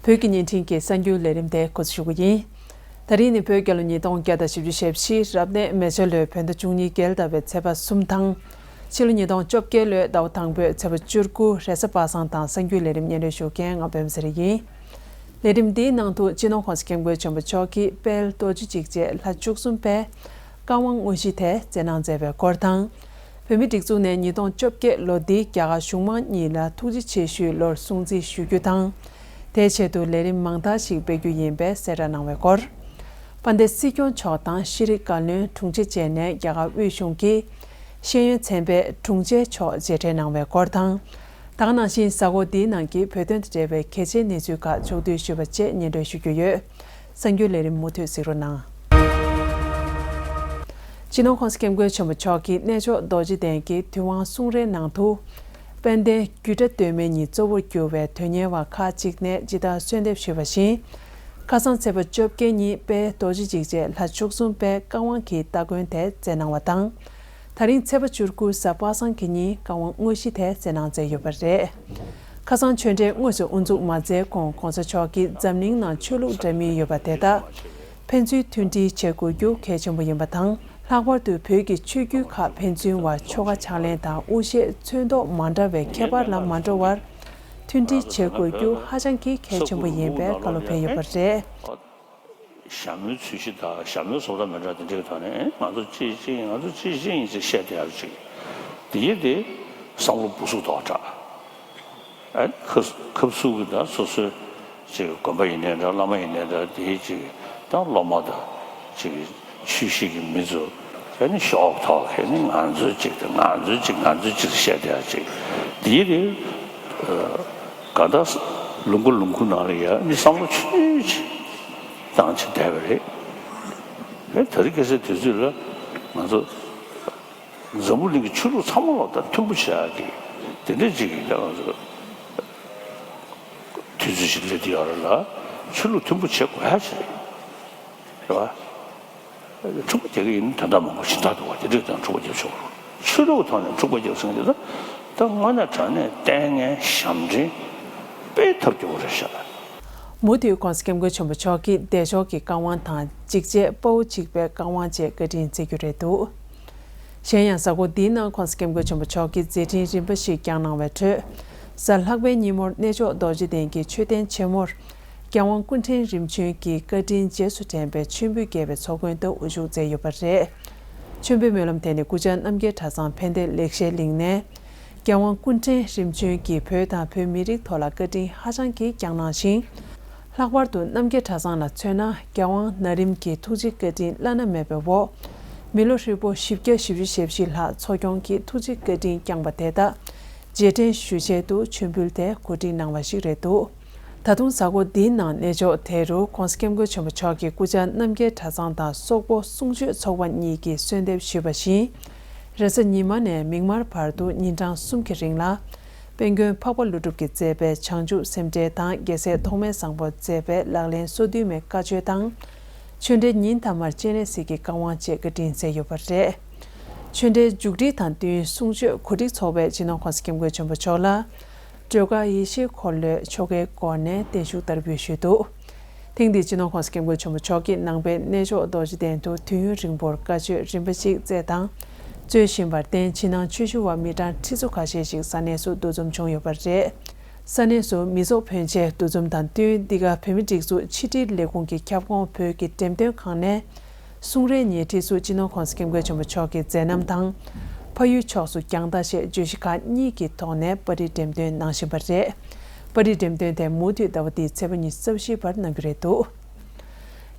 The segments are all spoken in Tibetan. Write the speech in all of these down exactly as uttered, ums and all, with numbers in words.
བོད་ཀྱི་བརྙན་འཕྲིན་གྱི་གསར་འགྱུར་ལས་རིམ་དེ་འགོ་འཛུགས་ཞུ་གི་ཡིན། ད་རིང་ནི་བོད་རྒྱལ་ལོ་ཉིས་སྟོང་བརྒྱ་དང་བཞི་བཅུ་ཞེ་བཞི་རབ་གནས་མེ་བྱ་ལོའི་བོད་ཟླ་བཅུ་གཉིས་རྒྱལ་ཟླ་བའི་ཚེས་པ་གསུམ་དང་། ཕྱི་ལོ་ཉིས་སྟོང་བཅོ་བརྒྱད་ལོའི་ཟླ་བ་དང་པོའི་ཚེས་པ་བཅུ་དགུ་རེས་གཟའ་པ་སངས་དང་གསར་འགྱུར་ལས་རིམ་སྙན་སྒྲོན་ཞུ་མཁན་ང་པད་མ་ཚེ་རིང་ཡིན། ལས་རིམ་འདིའི་ནང་དུ་སྤྱི་ནོར་༸གོང་ས་༸སྐྱབས་མགོན་ཆེན་པོ་མཆོག་གིས་དཔལ་རྡོ་རྗེ་འཇིགས་བྱེད་ལྷ་བཅུ་གསུམ་པའི་བཀའ་དབང་དངོས་གཞི་དེ་བསྩལ་གནང་མཛད་པའི་སྐོར་དང་། བོད་མིའི་སྒྲིག་འཛུགས་ནས་ཉིས་སྟོང་བཅོ་བརྒྱད་ལོ་འདི་རྒྱ་གར་གཞུང་མང་གཉིས་ལ་ཐུགས་རྗེ་ཆེ་ཞུའི་ལོར་སྲུང་བརྩི་ཞུ་རྒྱུ་དང་། དེའི་ཆེད་དུ་ལས་རིམ་མང་དག་ཞིག་སྤེལ་རྒྱུ་ཡིན་པའི་གསལ་བསྒྲགས་གནང་བའི་སྐོར། དཔལ་ལྡན་སྲིད་སྐྱོང་མཆོག་དང་ཤེས་རིག་བཀའ་བློན་དྲུང་ཆེ་བཅས་ནས་རྒྱ་གར་དབུས་གཞུང་གི་ཤེས་ཡོན་ཚན་པའི་དྲུང་ཆེ་མཆོག་མཇལ་འཕྲད་གནང་བའི་སྐོར་དང་། ད་ག་ནང་བཞིན་གཟའ་འཁོར་འདིའི་ནང་གི་བོད་དོན་དང་འབྲེལ་བའི་གལ་ཆེའི་གནས་ཚུལ་ཁག་ཕྱོགས་བསྡུས་ཞུས་པ་བཅས་སྙན་སྒྲོན་ཞུ་རྒྱུ་ཡོད། གསར་འགྱུར་ལས་རིམ་མུ་མཐུད་གཟིགས་རོགས་གནང་། སྤྱི་ནོར་༸གོང་ས་༸སྐྱབས་མགོན་ཆེན་པོ་མཆོག་གིས་གནས་མཆོག་རྡོ་རྗེ་གདན་གྱི་དུས་དབང་གསུང་རའི་ནང་དུ། དཔལ་ལྡན་རྒྱུད་གྲྭ་སྟོད་སྨད་གཉིས་གཙོ་བོར་གྱུར་བའི་དོན་གཉེར་བ་ཁག་ཅིག་ནས་ཇི་ལྟར་གསོལ་འདེབས་ཞུས་པ་བཞིན། ཁ་སང་ཚེས་པ་བཅོ་བརྒྱད་ཉིན་དཔལ་རྡོ་རྗེ་འཇིགས་བྱེད་ལྷ་བཅུ་གསུམ་པའི་བཀའ་དབང་གི་སྟ་གོན་དེ་མཛད་གནང་བ་དང་། ད་རིང་ཚེས་པ་བཅུ་དགུ་གཟའ་པ་སངས་ཀྱི་ཉིན་བཀའ་དབང་དངོས་གཞི་དེ་བསྩལ་གནང་མཛད་ཡོད་པ་རེད། ཁ་སང་ཆོས་འབྲེལ་དངོས་སུ་དབུ་འཛུགས་མ་མཛད་གོང་༸གོང་ས་མཆོག་གིས་འཛམ་གླིང་ནང་ཆོས་ལུགས་འདྲ་མིན་ཡོད་པ་དེ་དག་ཕན་ཚུན་མཐུན་སྒྲིལ་བྱེད་དགོས་རྒྱུ་གལ་ཆེན་པོ་ཡིན་པ་དང་། ལྷག་པར་དུ་བོད་ཀྱི་ཆོས་བརྒྱུད་ཁག་ཕན་ཚུན་བར་ཆོ་ག་ཕྱག་ལེན་དང་དབུ་བཞེས་ཚོན་མདོག་མ་འདྲ་བའི་ཁྱད་པར་ལ་མ་འགྲོ་བར་མཐུན་སྒྲིལ་བྱེད་དགོས་རྒྱུ་ཧ་ཅང་གི་གལ་ཆེན་པོ་ཡིན་པའི་བཀའ་སློབ་ཕེབས་ཡོད་པ་རེད། ཞྭ་མོའི་ཚོས་གཞི་དང་ཞྭ་མོའི་བཟོ་ལྟ་མི་འདྲ་དེ་འདྲའི་ཐོག་ནས་ང་ཚོ་གཅིག་གཅིག་ཡིན། ང་ཚོ་གཅིག་གཅིག་ཡིན་ཅེས་བཤད་བསྡད་ཡག་ཅིག་འདི་ཡིན་ཏེ་བསམ་བློ་སྦུ་སུག་ཐོག་དྲག་ཨ་ཁབ་ཁབ་སུ་གི་ད་སོ་སོའི་ཅིག་དགོན་པ་ཡིན་ནའི་འདྲ། བླ་མ་ཡིན་ནའི་འདྲ། དེའི་ཅིག་ད་སློབ་མ་དང་ཅིག་ཆོས་བཤད་ཀྱི་མི་ཚོ་ཨ་ནི་ཤོག་ཐོག་ཨ་ནི་ང་ཚོའི་ཅིག་དང་ང་ཚོའི་ཅིག་ང་ཚོའི་ཅིག་བཤད་བསྡད་ཡག་ཅིག་འདི་ཡིན་ཏེ་ག་ད་ལུང་ཁུག་ལུང་ཁུག་ནང་ལ་ཡ་ནི་བསམ་བློ་ཆུང་ཆུང་བཏང་བྱས་བསྡད་པ་རེད། ཨེ་ད་རེས་ཁ་སང་དུས་ཚོད་ལ་ང་ཚོ་འཛམ་བུ་གླིང་གི་ཆོས་ལུགས་ཚང་མ་ལ་ད་མཐུན་པོ་བྱེད་ཡག་གི་དེ་འདྲ་ཅིག་གི་ད་ང་ཚོ་དུས་ཚོད་ཅིག་སླེབས་བསྡད་ཡོད་རེད་ལ། ཆོས་ལུགས་མཐུན་པོ་བྱེད་དགོས་ཡག་ཅིག་རེད། རེད་བ། འཁྲུག་པ་རྒྱག་གི་ཡིན་ན་དོན་དག་མང་པོ་ཞིག་འདུག་བ། དེ་འདྲ་དང་འཁྲུག་པ་རྒྱབ་ཆོག་རེད། ཆོས་ལུགས་ཐོག་ནས་འཁྲུག་པ་རྒྱག་ཟེར་མཁན་དེ་ད་ད་དངོས་གནས་དྲང་གནས་ལྟས་ངན་ཞབས་འདྲེན་དཔེ་ཐབས་སྐྱོ་བོ་རེད་ཤག་མུ་མཐུད་༸གོང་ས་༸སྐྱབས་མགོན་ཆེན་པོ་མཆོག་གིས་བདེ་མཆོག་གི་བཀའ་དབང་དང་འཇིགས་བྱེད་དཔའ་བོ་གཅིག་པའི་བཀའ་དབང་བཅས་བཀའ་དྲིན་སྩལ་རྒྱུ་རེད་འདུག་གཞན་ཡང་གཟའ་འཁོར་འདིའི་ནང་༸གོང་ས་༸སྐྱབས་མགོན་ཆེན་པོ་མཆོག་གིས་མཛད་འཕྲིན་རིམ་པ་ཞིག་བསྐྱངས་གནང་བའི་ཁྲོད། གཟའ་ལྷག་པའི་ཉིན་མོར་གནས་མཆོག་རྡོ་རྗེ་གདན་གྱི་མཆོད་རྟེན་ཆེན་མོར། རྒྱལ་དབང་སྐུ་ཕྲེང་རིམ་བྱོན་གྱི་བཀའ་དྲིན་རྗེས་སུ་དྲན་པའི་མཆོད་འབུལ་རྒྱས་པའི་ཚོགས་མགོན་དུ་དབུ་བཞུགས་མཛད་ཡོད་པ་རེད། མཆོད་འབུལ་སྨོན་ལམ་དེ་ནི་སྐུ་བཅར་རྣམ་རྒྱལ་གྲྭ་ཚང་ཕན་བདེ་ལེགས་བཤད་གླིང་ནས། རྒྱལ་དབང་སྐུ་ཕྲེང་རིམ་བྱོན་གྱིས་བོད་དང་བོད་མི་རིགས་ཐོག་ལ་བཀའ་དྲིན་ཧ་ཅང་གི་བསྐྱངས་གནང་ཞིང་། ལྷག་པར་དུ་རྣམ་རྒྱལ་གྲྭ་ཚང་ལ་མཚོན་ན། རྒྱལ་དབང་ན་རིམ་གྱི་ཐུགས་རྗེ་བཀའ་དྲིན་བླ་ན་མེད་པའི་འོག་མི་ལོ་ཧྲིལ་པོ་བཞི་བརྒྱ་བཞི་བཅུ་ཞེ་བཞི་ལྷག་འཚོ་སྐྱོང་གིས་ཐུགས་རྗེ་བཀའ་དྲིན་བསྐྱངས་པ་དེ་དག་རྗེས་དྲན་ཞུ་ཆེད་དུ་མཆོད་འབུལ་དེ་གོ་སྒྲིག་གནང་བ་ཞིག་རེད་འདུག་ད་དུང་གཟའ་འཁོར་འདིའི་ནང་གནས་མཆོག་དེ་རུ་༸གོང་ས་༸སྐྱབས་མགོན་ཆེན་པོ་མཆོག་གིས་སྐུ་བཅར་རྣམ་རྒྱལ་གྲྭ་ཚང་དང་སོག་པོ་གསུང་ཆོས་ཚོགས་པ་གཉིས་ཀྱིས་གསོལ་འདེབས་ཞུས་པ་བཞིན། རེས་གཟའ་ཉི་མ་ནས་མིག་དམར་བར་དུ་ཉིན་གྲངས་གསུམ་གྱི་རིང་ལ། དཔལ་མགོན་འཕགས་པ་ཀླུ་སྒྲུབ་ཀྱིས་མཛད་པའི་བྱང་ཆུབ་སེམས་འགྲེལ་དང་རྒྱལ་སྲས་ཐོགས་མེད་བཟང་པོས་མཛད་པའི་ལག་ལེན་སོ་བདུན་མའི་བཀའ་ཆོས་དང་། ཆོས་འབྲེལ་ཉིན་ཐ་མར་སྤྱན་རས་གཟིགས་ཀྱི་བཀའ་དབང་བཅས་བཀའ་དྲིན་སྩལ་ཡོད་པ་རེད། ཆོས་འབྲེལ་མཇུག་སྒྲིལ་དང་བསྟུན་གསུང་ཆོས་གོ་སྒྲིག་ཚོགས་པས་སྤྱི་ནོར་༸གོང་ས་༸སྐྱབས་མགོན་ཆེན་པོ་མཆོག་ལ། སྒྲོལ་དཀར་ཡེ་ཤེས་འཁོར་ལོའི་ཆོ་གའི་སྒོ་ནས་བརྟན་བཞུགས་བསྟར་འབུལ་ཞུས་འདུག་ཐེངས་འདིའི་སྤྱི་ནོར་༸གོང་ས་༸སྐྱབས་མགོན་ཆེན་པོ་མཆོག་གིས་ནང་པའི་གནས་མཆོག་རྡོ་རྗེ་གདན་དུ་དུས་ཡུན་རིང་པོར་བཀའ་ཆོས་རིམ་པ་གཅིག་སྩལ་དང་། སྩོལ་བཞིན་པར་བརྟེན་ཕྱི་ནང་ཆོས་ཞུ་བ་མི་གྲངས་ཁྲི་ཚོ་ཁ་ཤས་ཤིག་ས་གནས་སུ་འདུ་འཛོམས་བྱུང་ཡོད་པ་རེད། ས་གནས་སུ་མི་ཚོགས་ཕོན་ཆེ་འདུ་འཛོམས་དང་བསྟུན། འདི་ག་བོད་མིའི་སྒྲིག་འཛུགས་ཕྱི་དྲིལ་ལས་ཁུངས་ཀྱི་ཁྱབ་ཁོངས་བོད་ཀྱི་འགྲེམས་སྟོན་ཁང་ནས། གསུང་རའི་ཉེ་འཁྲིས་སུ་སྤྱི་ནོར་༸གོང་ས་༸སྐྱབས་མགོན་ཆེན་པོ་མཆོག་གི་མཛད་རྣམ་དང་། ཕ་ཡུལ་ཕྱོགས་སུ་རྒྱང་ལྟ་ཞེས་བརྗོད་གཞི་ཁག་གཉིས་ཀྱི་ཐོག་ནས་པར་རིས་འགྲེམས་སྟོན་གནང་བཞིན་པ་རེད། པར་རིས་འགྲེམས་སྟོན་དེ་མུ་མཐུད་ཟླ་བ་འདིའི་ཚེས་པ་ཉི་ཤུ་རྩ་བཞི་བར་གནང་རྒྱུ་རེད་འདུག་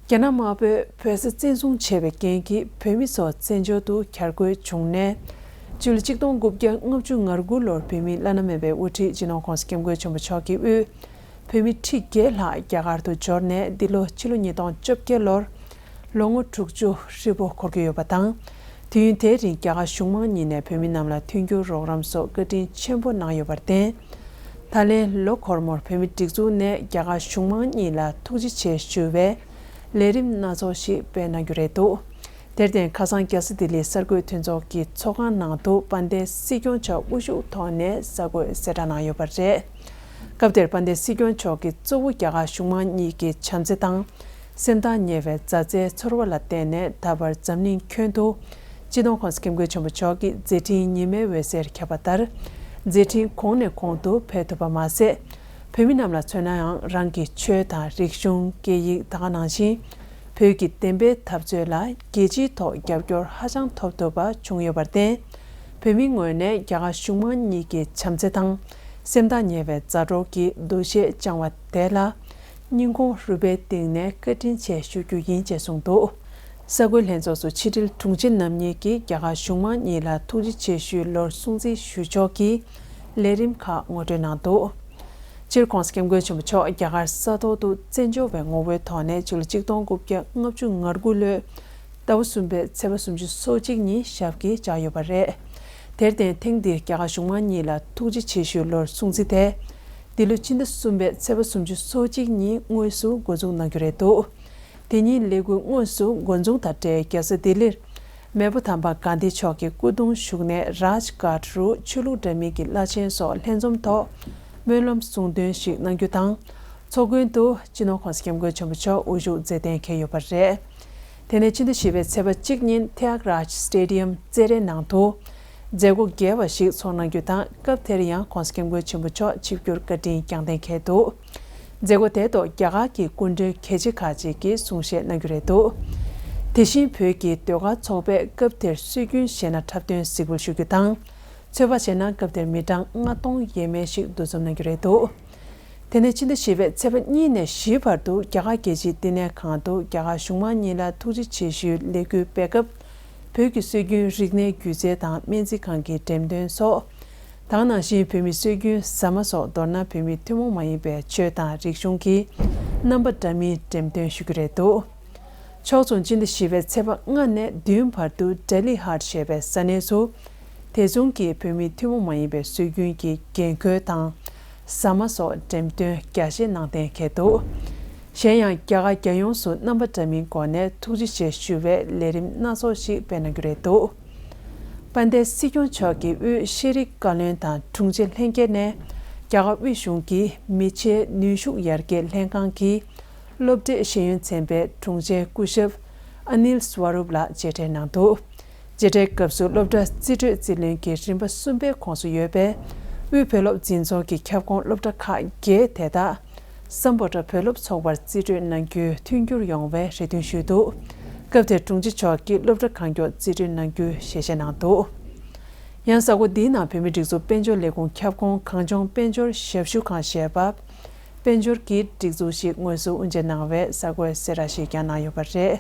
རྒྱ་ནག་དམར་པོས་བོད་ས་བཙན་བཟུང་བྱས་པའི་རྐྱེན་གྱིས་བོད་མི་ཚོ་བཙན་བྱོལ་དུ་གྱར་དགོས་བྱུང་ནས། སྤྱི་ལོ་ཆིག་སྟོང་དགུ་བརྒྱ་ལྔ་བཅུ་ང་དགུ་ལོར་བོད་མིའི་བླ་ན་མེད་པའི་དབུ་ཁྲིད་སྤྱི་ནོར་༸གོང་ས་༸སྐྱབས་མགོན་ཆེན་པོ་མཆོག་གི་དབུས། བོད་མི་ཁྲི་བརྒྱད་ལྷག་རྒྱ་གར་དུ་འབྱོར་ནས། འདི་ལོ་ཕྱི་ལོ་ཉིས་སྟོང་བཅོ་བརྒྱད་ལོར་ལོ་ངོ་དྲུག་ཅུ་ཧྲིལ་པོ་འཁོར་གྱི་ཡོད་པ་དང་། དུས་ཡུན་དེའི་རིང་རྒྱ་གར་གཞུང་མང་གཉིས་ནས་བོད་མི་རྣམས་ལ་མཐུན་འགྱུར་རོགས་རམ་སོགས་བཀའ་དྲིན་ཆེན་པོ་གནང་ཡོད་པར་བརྟེན། ད་ལན་ལོ་འཁོར་མོར་བོད་མི་སྒྲིག་འཛུགས་ནས་རྒྱ་གར་གཞུང་མང་གཉིས་ལ་ཐུགས་རྗེ་ཆེ་ཞུ་བའི་ལས་རིམ་སྣ་ཚོགས་ཤིག་སྤེལ་གནང་རྒྱུ་རེད་འདུག་དེར་བརྟེན་ཁ་སང་རྒྱལ་ས་ལྡི་ལིའི་གསར་འགོད་མཐུན་ཚོགས་ཀྱི་ཚོགས་ཁང་ནང་དུ་དཔལ་ལྡན་སྲིད་སྐྱོང་མཆོག་དབུ་བཞུགས་ཐོག་ནས་གསར་འགོད་གསལ་བསྒྲགས་གནང་ཡོད་པ་རེད། སྐབས་དེར་དཔལ་ལྡན་སྲིད་སྐྱོང་མཆོག་གིས་གཙོ་བོ་རྒྱ་གར་གཞུང་མང་གཉིས་ཀྱི་བྱམས་བརྩེ་དང་། སེམས་ཐག་ཉེ་བའི་མཛའ་བརྩེའི་ཚོར་བ་ལ་བརྟེན་ནས། ད་བར་འཛམ་གླིང་ཁྱོན་དུ་སྤྱི་ནོར་༸གོང་ས་༸སྐྱབས་མགོན་ཆེན་པོ་མཆོག་གིས་མཛད་འཕྲིན་ཉི་མའི་འོད་ཟེར་ཁྱབ་པ་ལྟར། མཛད་འཕྲིན་གོང་ནས་གོང་དུ་འཕེལ་ཐུབ་པ་མ་ཟད། བོད་མི་རྣམས་ལ་མཚོན་ནའང་། རང་གི་ཆོས་དང་རིག་གཞུང་། སྐད་ཡིག། ད་ག་ནང་བཞིན་བོད་ཀྱི་བདེན་པའི་འཐབ་རྩོད་ལ་རྒྱལ་སྤྱིའི་ཐོག་རྒྱབ་སྐྱོར་ཧ་ཅང་ཐོབ་ཐུབ་པ་བྱུང་ཡོད་པར་བརྟེན། བོད་མིའི་ངོས་ནས་རྒྱ་གར་གཞུང་མང་གཉིས་ཀྱི་བྱམས་བརྩེ་དང་། སེམས་ཐག་ཉེ་བའི་མཛའ་གྲོགས་ཀྱི་འདུ་ཤེས་བཅངས་པ་དེ་ལ། སྙིང་ཁོང་རུས་པའི་གཏིང་ནས་བཀའ་དྲིན་ཆེ་ཞུ་རྒྱུ་ཡིན་ཅེས་གསུངས་འདུག། ས་ཁུལ་ལྷན་ཚོགས་སུ་ཕྱི་དྲིལ་དྲུང་ཆེ་རྣམ་གཉིས་ཀྱིས་རྒྱ་གར་གཞུང་མང་གཉིས་ལ་ཐུགས་རྗེ་ཆེ་ཞུའི་ལོར་སྲུང་བརྩི་ཞུ་ཕྱོགས་ཀྱི་ལས་རིམ་ཁག་ངོ་སྤྲོད་གནང་འདུག། སྤྱིར་༸གོང་ས་༸སྐྱབས་མགོན་ཆེན་པོ་མཆོག་རྒྱ་གར་ས་ཐོག་ཏུ་བཙན་བྱོལ་བའི་ངོ་བོའི་ཐོག་ནས་ཕྱི་ལོ་ཆིག་སྟོང་དགུ་བརྒྱ་ལྔ་བཅུ་ང་དགུ་ལོའི་ཟླ་བ་གསུམ་པའི་ཚེས་པ་སུམ་ཅུ་སོ་གཅིག་ཉིན་ཞབས་ཀྱིས་བཅགས་ཡོད་པ་རེད། དེར་བརྟེན་ཐེངས་འདིར་རྒྱ་གར་གཞུང་མང་གཉིས་ལ་ཐུགས་རྗེ་ཆེ་ཞུའི་ལོར་སྲུང་བརྩི་དེ། འདི་ལོ་ཕྱི་ཟླ་གསུམ་པའི་ཚེས་པ་སུམ་ཅུ་སོ་གཅིག་ཉིན་དངོས་སུ་འགོ་འཛུགས་གནང་རྒྱུ་རེད་འདུག། དེ་ཉིན་ལས་འགུལ་དངོས་སུ་འགོ་འཛུགས་དང་འབྲེལ། རྒྱལ་ས་ལྡི་ལིར་མེས་པོ་དམ་པ་གྷན་དྷི་མཆོག་གི་སྐུ་གདུང་བཞུགས་གནས་རཱཇ་གྷཊ་རུ་ཆོས་ལུགས་འདྲ་མིན་གྱི་བླ་ཆེན་སོགས་ལྷན་འཛོམས་ཐོག་སྨོན་ལམ་གསུང་འདོན་ཞིག་གནང་རྒྱུ་དང་། ཚོགས་མགོན་དུ་སྤྱི་ནོར་༸གོང་ས་༸སྐྱབས་མགོན་ཆེན་པོ་མཆོག་དབུ་བཞུགས་མཛད་གཏན་འཁེལ་ཡོད་པ་རེད། དེ་ནས་ཕྱི་ཟླ་བཞི་པའི་ཚེས་པ་གཅིག་ཉིན་ཐི་ཡཱག་རཱཇ་སི་ཊེ་ཌི་ཡམ་རྩེད་རའི་ནང་དུ་མཛད་སྒོ་རྒྱས་པ་ཞིག་ཚོགས་གནང་རྒྱུ་དང་། སྐབས་དེར་ཡང་༸གོང་ས་༸སྐྱབས་མགོན་ཆེན་པོ་མཆོག་ཆིབས་བསྒྱུར་བཀའ་དྲིན་བསྐྱངས་གཏན་འཁེལ་འདུག། མཛད་སྒོ་དེའི་ཐོག་རྒྱ་གར་གྱི་སྐུ་མགྲོན་གལ་ཆེ་ཁག་ཅིག་གིས་གསུང་བཤད་གནང་རྒྱུ་རེད་འདུག། དེ་བཞིན་བོད་ཀྱི་ཟློས་གར་ཚོགས་པས་སྐབས་དེར་སྲོལ་རྒྱུན་གཞས་སྣ་འཁྲབ་སྟོན་གཟིགས་འབུལ་ཞུ་རྒྱུ་དང་། ཚོད་དཔག་བྱས་ན་སྐབས་དེར་མི་གྲངས་ལྔ་སྟོང་ཡས་མས་ཤིག་འདུ་འཛོམས་གནང་རྒྱུ་རེད་འདུག། དེ་ནས་ཕྱི་ཟླ་བཞི་པའི་ཚེས་པ་གཉིས་ནས་བཞི་བར་དུ་རྒྱ་གར་རྒྱལ་སྤྱིའི་བསྟི་གནས་ཁང་དུ་རྒྱ་གར་གཞུང་མང་གཉིས་ལ་ཐུགས་རྗེ་ཆེ་ཞུའི་ལས་འགུལ་སྤེལ་སྐབས། བོད་ཀྱི་སྲོལ་རྒྱུན་རིག་གནས་སྒྱུ་རྩལ་དང་སྨན་རྩིས་ཁང་གི་འགྲེམས་སྟོན་སོགས། ད་ག་ནང་བཞིན་བོད་མིའི་སྲོལ་རྒྱུན་ཟ་མ་སོགས། མདོར་ན་བོད་མིའི་ཐུན་མོང་མ་ཡིན་པའི་ཆོས་དང་རིག་གཞུང་གི་རྣམ་པ་འདྲ་མིན་འགྲེམས་སྟོན་ཞུ་རྒྱུ་རེད་འདུག། ཕྱོགས་མཚུངས་ཕྱི་ཟླ་བཞི་པའི་ཚེས་པ་ལྔ་ནས་བདུན་བར་དུ་ཌལ་ལི་ཧཱཊ་ཞེས་པའི་ས་གནས་སུ། དེ་མཚུངས་ཀྱི་བོད་མིའི་ཐུན་མོང་མ་ཡིན་པའི་སྲོལ་རྒྱུན་གྱི་རྒྱན་གོས་དང་། ཟ་མ་སོགས་འགྲེམས་སྟོན་རྒྱ་ཆེ་གནང་གཏན་འཁེལ་འདུག། གཞན་ཡང་རྒྱ་གར་རྒྱལ་ཡོངས་སུ་རྣམ་པ་འདྲ་མིན་སྒོ་ནས་ཐུགས་རྗེ་ཆེ་ཞུ་བའི་ལས་རིམ་སྣ་ཚོགས་ཤིག་སྤེལ་གནང་རྒྱུ་རེད་འདུག། དཔལ་ལྡན་སྲིད་སྐྱོང་མཆོག་གིས་དབུས་ཤེས་རིག་བཀའ་བློན་དང་དྲུང་ཆེ་ལྷན་རྒྱས་ནས་རྒྱ་གར་དབུས་གཞུང་གི་མི་ཆེའི་ནུས་ཤུགས་ཡར་རྒྱས་ལྷན་ཁང་གི་སློབ་གྲྭའི་ཤེས་ཡོན་ཚན་པའི་དྲུང་ཆེ་སྐུ་ཞབས་ཨ་ནིལ་སྭ་རུབ་ལགས་མཇལ་འཕྲད་གནང་འདུག། མཇལ་འཕྲད་སྐབས་སུ་སློབ་གྲྭ་རྩིས་སྤྲོད་རྩིས་ལེན་གྱི་རིམ་པ་གསུམ་པའི་ཁོངས་སུ་ཡོད་པའི་དབུས་བོད་སློབ་འཛིན་ཚོགས་ཀྱི་ཁྱབ་ཁོངས་སློབ་གྲྭ་ཁག་བརྒྱད་དེ་དག་སམ་བྷོ་ཊ་བོད་སློབ་ཚོགས་པར་རྩིས་སྤྲོད་གནང་རྒྱུའི་མཐུན་འགྱུར་ཡོང་བའི་རེ་འདུན་ཞུས་འདུག། སྐབས་དེར་དྲུང་ཆེ་མཆོག་གིས་སློབ་གྲྭ་གང་མགྱོགས་རྩིས་སྤྲོད་གནང་རྒྱུའི་ཞལ་བཞེས་གནང་འདུག། ཡང་གཟའ་འཁོར་འདིའི་ནང་བོད་མིའི་སྒྲིག་འཛུགས་དཔལ་འབྱོར་ལས་ཁུངས་ཁྱབ་ཁོངས་གངས་ལྗོངས་དཔལ་འབྱོར་ཞབས་ཞུ་ཁང་ཞེས་པ། དཔལ་འབྱོར་གྱི་སྒྲིག་འཛུགས་ཤིག་དངོས་སུ་དབུ་འབྱེད་གནང་བའི་གསར་འགོད་གསལ་བསྒྲགས་ཤིག་ཀྱང་གནང་ཡོད་པ་རེད།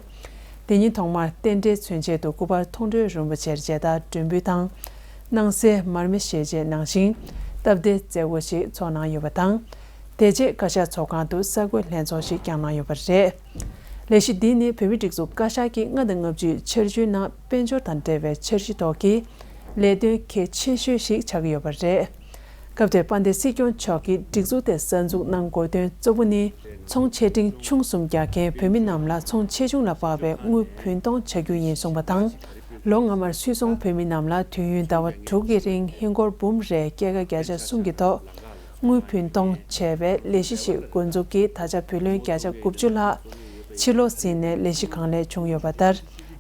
དེ་ཉིན་ཐོག་མར་རྟེན་འབྲེལ་མཚོན་ཆེད་དུ་སྐུ་པར་མཐོང་གྲོལ་རིན་པོ་ཆེར་མཇལ་དར་སྒྲོན་འབུལ་དང་། སྣང་གསལ་མར་མེ་ཞལ་འབྱེད་གནང་ཞིང་། སྟབས་བདེ་མཛད་སྒོ་ཞིག་ཚོགས་གནང་ཡོད་པ་དང་། དེ་རྗེས་བཀའ་ཤག་ཚོགས་ཁང་དུ་གསར་འགོད་ལྷན་ཚོགས་ཤིག་ཀྱང་གནང་ཡོད་པ་རེད། ལས་གཞི་འདི་ནི་བོད་མིའི་སྒྲིག་འཛུགས་བཀའ་ཤག་གི་ལྔ་དང་ལྔ་བཅུའི་འཆར་གཞིའི་ནང་དཔལ་འབྱོར་དང་འབྲེལ་བའི་འཆར་གཞི་ཐོག་གི་ལས་དོན་གལ་ཆེ་ཤོས་ཤིག་ཆགས་ཀྱི་ཡོད་པ་རེད། སྐབས་དེར་དཔལ་ལྡན་སྲིད་སྐྱོང་མཆོག་གིས་སྒྲིག་འཛུགས་དེ་གསར་འཛུགས་གནང་དགོས་དོན་གཙོ་བོ་ནི། ཚོང་ཆེ་འབྲིང་ཆུང་གསུམ་རྒྱག་མཁན་བོད་མི་རྣམས་ལ་ཚོང་ཆེ་ཆུང་ལ་དཔག་པའི་དངུལ་བུན་གཏོང་བྱ་རྒྱུ་ཡིན་གསུངས་པ་དང་། ལོ་སྔ་མར་སུད་ཚོང་བོད་མི་རྣམས་ལ་དུས་ཡུན་ཟླ་བ་དྲུག་གི་རིང་ཧིན་སྒོར་འབུམ་རེ་སྐྱེད་ཀ་བརྒྱ་ཆ་གསུམ་གྱི་ཐོག་དངུལ་བུན་གཏོང་བྱས་པའི་ལས་གཞི་ཞིག་འགོ་འཛུགས་ཀྱིས། ད་ཆ་བུ་ལོན་བརྒྱ་ཆ་དགུ་བཅུ་ལྷག་ཕྱི་ལོགས་ཟིན་ནས་ལས་གཞི་གང་ལེགས་བྱུང་ཡོད་པ་ལྟར།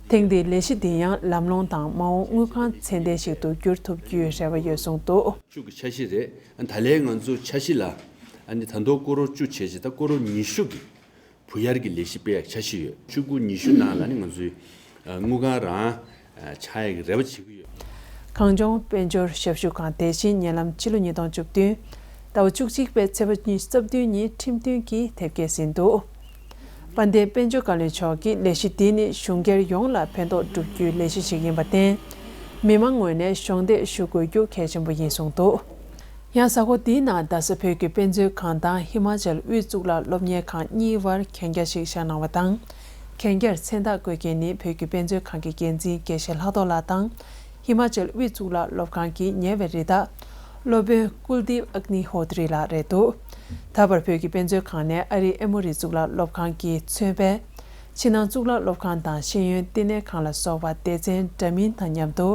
ཐེངས་འདིའི་ལས་གཞི་འདི་ཡང་ལམ་ལྷོང་དང་མ་འོངས་དངུལ་ཁང་ཚད་ལྡན་ཞིག་ཏུ་འགྱུར་ཐུབ་རྒྱུའི་རེ་བ་ཡོད་གསུངས་འདུག། ཤུགས་ཀྱི་འཆར་གཞི་རེད། ད་ལན་ང་ཚོ་འཆར་གཞི་ལ་ཨ་ནི་ད་དུང་སྐོར་རོ་བཅུ་བྱས་རྗེས་ད་སྐོར་རོ་ཉི་ཤུ་གི་བུ་གཡར་གྱི་ལས་གཞི་སྤེལ་ཡག་འཆར་གཞི་ཡོད། ཆུ་ཚོད་ཉི་ཤུ་ནང་ལ་ནི་ང་ཚོའི་དངུལ་ཁང་རང་ཆགས་ཡག་གི་རེ་བ་བྱེད་ཀྱི་ཡོད། གངས་ལྗོངས་དཔལ་འབྱོར་ཞབས་ཞུ་ཁང་དེ་བཞིན་ཉེ་ལམ་ཕྱི་ལོ་ཉིས་སྟོང་བཅུ་བདུན་ཟླ་བ་བཅུ་གཅིག་པའི་ཚེས་པ་ཉི་ཤུ་རྩ་བདུན་ཉིན་ཁྲིམས་མཐུན་གྱིས་དེབ་སྐྱེལ་ཟིན་འདུག། དཔལ་ལྡན་དཔལ་འབྱོར་བཀའ་བློན་མཆོག་གིས་ལས་གཞི་འདི་ནི་གཞུང་སྒེར་ཡོངས་ལ་ཕན་ཐོགས་སྒྲུབ་རྒྱུའི་ལས་གཞི་ཞིག་ཡིན་པར་བརྟེན། མི་མང་ངོས་ནས་གཞོགས་འདེགས་ཞུ་དགོས་རྒྱུ་གལ་ཆེན་པོ་ཡིན་གསུངས་འདུག། ཡང་གཟའ་འཁོར་འདིའི་ནང་རྡ་ས་བོད་ཀྱི་དཔེ་མཛོད་ཁང་དང་ཧི་མ་ཅལ་དབུས་གཙུག་ལག་སློབ་གཉེར་ཁང་གཉིས་བར་གན་རྒྱ་ཞིག་བཞག་གནང་བ་དང་། གན་རྒྱར་མཚན་རྟགས་བཀོད་མཁན་ནི་བོད་ཀྱི་དཔེ་མཛོད་ཁང་གི་འགན་འཛིན་དགེ་བཤེས་ལྷག་རྡོར་ལགས་དང་། ཧི་མ་ཅལ་དབུས་གཙུག་ལག་སློབ་ཁང་གི་ཉེ་བའི་རི་དྭགས་སློབ་དཔོན་ཀུལ་དིབ་ཨག་ནི་ཧོ་ཏྲི་ལགས་རེད་འདུག། ད་བར་བོད་ཀྱི་དཔེ་མཛོད་ཁང་ནས་ཨ་རིའི་ཨེ་མོ་རི་གཙུག་ལག་སློབ་ཁང་གི་མཚོན་དཔེ། ཕྱི་ནང་གཙུག་ལག་སློབ་ཁང་དང་ཤེས་ཡོན་བསྟི་གནས་ཁང་ལ་སོགས་པ་སྡེ་ཚན་འདྲ་མིན་དང་མཉམ་དུ།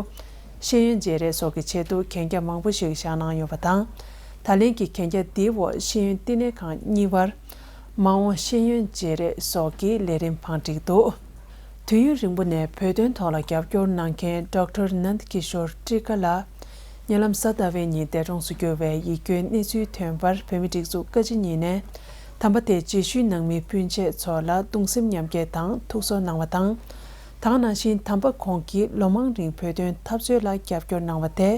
ཤེས་ཡོན་བརྗེ་རེས་སོགས་ཀྱི་ཆེད་དུ་གན་རྒྱ་མང་པོ་ཞིག་བཞག་གནང་ཡོད་པ་དང་། ད་ལན་གྱི་གན་རྒྱ་འདིའི་འོག་ཤེས་ཡོན་བསྟི་གནས་ཁང་གཉིས་བར་མ་འོངས་ཤེས་ཡོན་བརྗེ་རེས་སོགས་ཀྱི་ལས་རིམ་བང་བསྒྲིགས་འདུག་དུས་ཡུན་རིང་པོ་ནས་བོད་དོན་ཐོག་ལ་རྒྱབ་སྐྱོར་གནང་མཁན་ཌོག་ཊར་ནནྡ་ཀི་ཤོར་ཀྲི་ཀ་ལགས་ཉེ་ལམ་གཟའ་ཟླ་བའི་ཉིན་འདས་གྲོངས་སུ་གྱུར་བའི་ཡིད་སྐྱོའི་གནས་ཚུལ་ཐོན་པར། བོད་མིའི་སྒྲིག་འཛུགས་བཀའ་སྤྱི་གཉིས་ནས་དམ་པ་དེའི་རྗེས་ཤུལ་ནང་མི་སྤུན་མཆེད་ཚོ་ལ་གདུང་སེམས་མཉམ་སྐྱེད་དང་ཐུགས་གསོ་གནང་བ་དང་། ད་ག་ནང་བཞིན་དམ་པ་ཁོང་གིས་ལོ་མང་རིང་བོད་དོན་འཐབ་རྩོད་ལ་རྒྱབ་སྐྱོར་གནང་བ་དེ་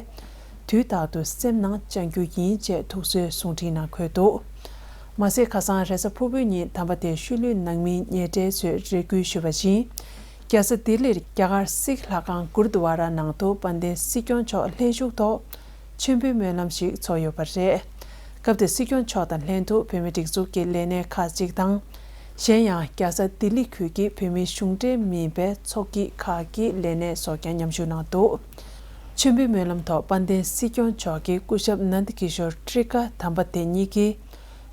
དུས་རྟག་ཏུ་སེམས་ནང་བཅང་རྒྱུ་ཡིན་ཅེས་ཐུགས་གསོའི་གསུང་འཕྲིན་ནང་འཁོད་འདུག་མ་ཟད་ཁ་སང་རེས་གཟའ་ཕུར་བུའི་ཉིན་དམ་པ་དེའི་ཤུལ་ལུས་ནང་མིའི་ཉེ་འབྲེལ་ཚོས་རེ་སྐུལ་ཞུས་པ་བཞིན། རྒྱལ་ས་ལྡི་ལིར་རྒྱ་གར་སིག་ལྷ་ཁང་གུར་དུ་ཝ་ར་ནང་དུ་དཔལ་ལྡན་སྲིད་སྐྱོང་མཆོག་ལྷན་ཞུགས་ཐོག་མཆོད་འབུལ་སྨོན་ལམ་ཞིག་ཚོགས་ཡོད་པ་རེད། སྐབས་དེར་སྲིད་སྐྱོང་མཆོག་དང་ལྷན་དུ་བོད་མིའི་སྒྲིག་འཛུགས་ཀྱི་ལས་སྣེ་ཁག་ཅིག་དང་། གཞན་ཡང་རྒྱལ་ས་ལྡི་ལི་ཁུལ་གྱི་བོད་མིའི་གཞུང་འབྲེལ་མིན་པའི་ཚོགས་སྐྱིད་ཁག་གི་ལས་སྣེ་སོགས་ཀྱང་མཉམ་ཞུགས་གནང་འདུག་མཆོད་འབུལ་སྨོན་ལམ་ཐོག་དཔལ་ལྡན་སྲིད་སྐྱོང་མཆོག་གིས་སྐུ་ཞབས་ནནྡ་ཀི་ཤོར་ཀྲི་ཀ་དམ་པ་དེ་ཉིད་ཀྱིས།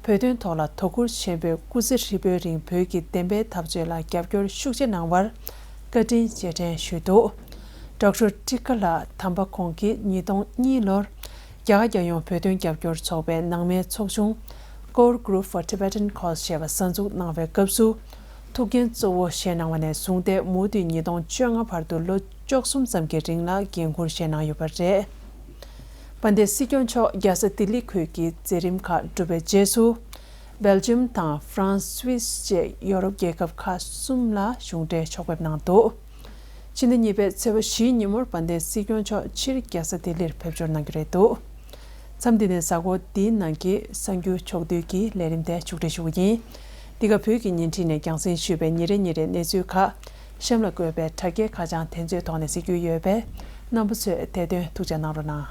བོད་དོན་ཐོག་ལ་དོ་ཁུར་ཆེན་པོས་སྐུ་ཚེ་ཧྲིལ་པོའི་རིང་བོད་ཀྱི་བདེན་པའི་འཐབ་རྩོད་ལ་རྒྱབ་སྐྱོར་ཤུགས་ཆེ་གནང་བར་བཀའ་དྲིན་རྗེས་དྲན་ཞུས་འདུག་ཌོག་ཊར་ཀྲི་ཀ་ལགས་དམ་པ་ཁོང་གིས་ཉིས་སྟོང་གཉིས་ལོར་རྒྱ་གར་རྒྱལ་ཡོངས་བོད་དོན་རྒྱབ་སྐྱོར་ཚོགས་པའི་ནང་མའི་ཚོགས་ཆུང་Core Group for Tibetan Cause ཞེས་པ་གསར་འཛུགས་གནང་བའི་སྐབས་སུ་ཐུགས་འགན་གཙོ་བོ་བཞེས་གནང་བ་ནས་བཟུང་སྟེ་མུ་མཐུད་ཉིས་སྟོང་བཅོ་ལྔ་བར་དུ་ལོ་བཅུ་གསུམ་ཙམ་གྱི་རིང་ལ་འགན་འཁུར་བཞེས་གནང་ཡོད་པ་རེད། དཔལ་ལྡན་སྲིད་སྐྱོང་མཆོག་རྒྱལ་ས་ལྡི་ལི་ཁུལ་གྱི་མཛད་རིམ་ཁག་གྲུབ་པའི་རྗེས་སུ། སྦེལ་ཇམ་དང་ཧྥ་རན་སི། སུད་སི་བཅས་ཡོ་རོབ་རྒྱལ་ཁབ་ཁག་གསུམ་ལ་གཞུང་འབྲེལ་ཕྱོགས་ཕེབས་གནང་འདུག་ཕྱི་ཟླ་གཉིས་པའི་ཚེས་པ་བཞིའི་ཉིན་མོར་དཔལ་ལྡན་སྲིད་སྐྱོང་མཆོག་ཕྱིར་རྒྱལ་ས་ལྡི་ལིར་ཕེབས་འབྱོར་གནང་རྒྱུ་རེད་འདུག་མཚམས་འདི་ནས་གཟའ་འཁོར་འདིའི་ནང་གི་གསར་འགྱུར་ཕྱོགས་བསྡུས་ཀྱི་ལས་རིམ་དེ་མཇུག་སྒྲིལ་ཞུ་གི་ཡིན། འདི་ག་བོད་ཀྱི་བརྙན་འཕྲིན་ནས་རྒྱང་སྲིང་ཞུས་པའི་ཉིན་རེ་ཉིན་རེའི་གནས་ཚུལ་ཁག་གཤམ་ལ་བཀོད་པའི་དྲ་རྒྱའི་ཁ་བྱང་དེ་ཚོའི་ཐོག་ནས་གཟིགས་རྒྱུ་ཡོད་པས། རྣམ་པ་ཚོས་དེ་དོན་ཐུགས་འཇགས་གནང་རོགས་གནང་།